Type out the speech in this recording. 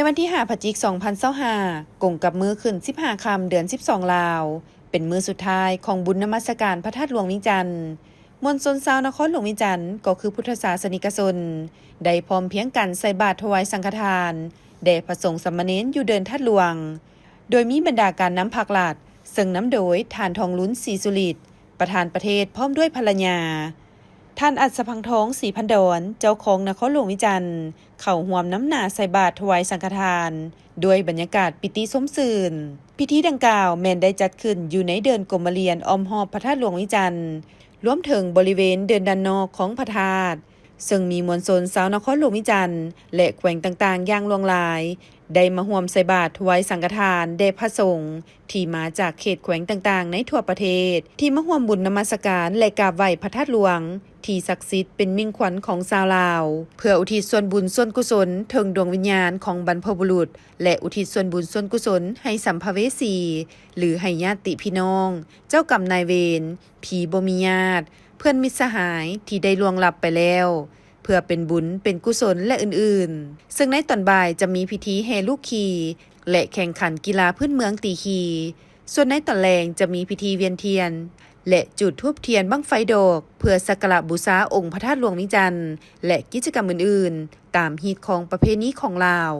ໃນວັນທີຫ້າ ພະຈິກ ສອງພັນຊາວຫ້າ ກົງກັບມື້ຂຶ້ນສິບຫ້າຄ່ຳ ເດືອນສິບສອງລາວ ເປັນມື້ສຸດທ້າຍຂອງບຸນນະມັດສະການພະທາດຫຼວງວຽງຈັນ. ມວນຊົນຊາວນະຄອນຫຼວງວຽງຈັນ ກໍຄືພຸດທະສາສະນິກະຊົນ ໄດ້ພ້ອມພຽງກັນໃສ່ບາດຖວາຍສັງຄະທານ ແດ່ພະສົງສາມະເນນຢູ່ເດີ່ນທາດຫຼວງ ໂດຍມີບັນດາການນຳພາກລັດ ເຊິ່ງນຳໂດຍທ່ານ ທອງລຸນ ສີສຸລິດ ປະທານປະເທດ ພ້ອມດ້ວຍພັນລະຍາ, ທ່ານ ອັດສະພັງທອງ ສີພັນດອນ ເຈົ້າຄອງນະຄອນຫຼວງວຽງຈັນ ເຂົ້າຮ່ວມນຳໜ້າໃສ່ບາດຖວາຍສັງຄະທານ ດ້ວຍບັນຍາກາດປີຕິຊົມຊື່ນ. ພິທີດັ່ງກ່າວແມ່ນໄດ້ຈັດຂຶ້ນຢູ່ໃນເດີ່ນກົມມະລຽນອ້ອມຮອບພະທາດຫຼວງວຽງຈັນ ລວມເຖິງບໍລິເວນເດີ່ນດ້ານນອກຂອງພະທາດ, ເຊິ່ງມີມວນຊົນຊາວນະຄອນຫຼວງວຽງຈັນ ແລະ ແຂວງຕ່າງໆຢ່າງຫຼວງຫຼາຍ ໄດ້ມາຮ່ວມໃສ່ບາດຖວາຍສັງຄະທານແດ່ພະສົງທີ່ມາຈາກເຂດແຂວງຕ່າງໆໃນທົ່ວປະເທດ ທີ່ມາຮ່ວມບຸນນະມັດສະການ ແລະ ກາບໄຫວ້ພະທາດຫຼວງ ທີ່ສັກສິດເປັນມິ່ງຂວັນຂອງຊາວລາວ ເພື່ອອຸທິດສ່ວນບຸນສ່ວນກຸສົນເຖິງດວງວິນຍານຂອງບັນພະບຸລຸດ ແລະ ອຸທິດສ່ວນບຸນສ່ວນກຸສົນໃຫ້ສຳພະເວສີ ຫຼື ໃຫ້ຍາດຕິພີ່ນ້ອງ, ເຈົ້າກຳນາຍເວນ, ຜີບໍ່ມີຍາດ, ເພື່ອນມິດສະຫາຍທີ່ໄດ້ລ່ວງລັບໄປແລ້ວ ເພື່ອເປັນບຸນເປັນກຸສົນ ແລະ ອື່ນໆ. ເຊິ່ງໃນຕອນບ່າຍຈະມີພິທີແຫ່ລູກຂີ່ ແລະ ແຂ່ງຂັນກິລາພື້ນເມືອງຕີຂີ່. ສ່ວນໃນຕອນແລງຈະມີພິທີວຽນທຽນ ແລະ ຈູດທູບທຽນບັ້ງໄຟດອກ ເພື່ອສັກກາລະບູຊາອົງພະທາດຫຼວງວຽງຈັນ ແລະ ກິດຈະກຳອື່ນໆ ຕາມຮີດຄອງປະເພນີຂອງລາວ.